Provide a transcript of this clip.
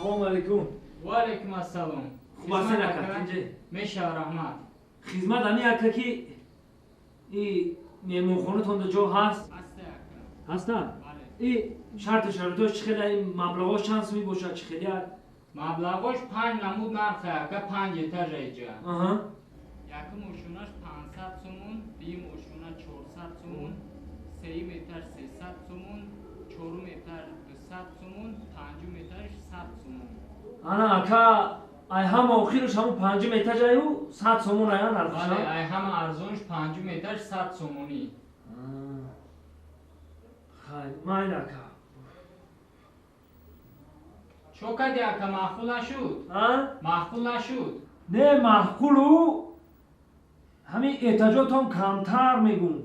Салому алейкум. Ва алейкум ассалом. Хуб ҳастед, ака? Тинҷе? Мешава, раҳмат. Хизмат ами, ака, ки и меҳмонхонатон ҷо ҳаст? Ҳаста, ака. Ҳаста? Бале. И шарту шароитош чӣ хеле, маблағош чанд суми бошад, чӣ хеле? Маблағош панҷ намуд нархе, ака, панҷ этажа иҷа. Якум ошонаш 500 сомон, дуюм ошона 400 сомон, сеюм этаж 300 сомон, чорум этаж 200 сомон, панҷум этаж 100 сомон. Ана, ака, ай ҳама охирш ҳамун панҷум этажаю 100 сомон ая нархша? Бале, ай ҳама арзонш панҷум этаж 100 сомонӣ. Хай, майли, ака. Чо кади, ака, маъқул нашуд? А? Маъқул нашуд? Не, маъқулу, ҳамин этажотон камтар мегӯм.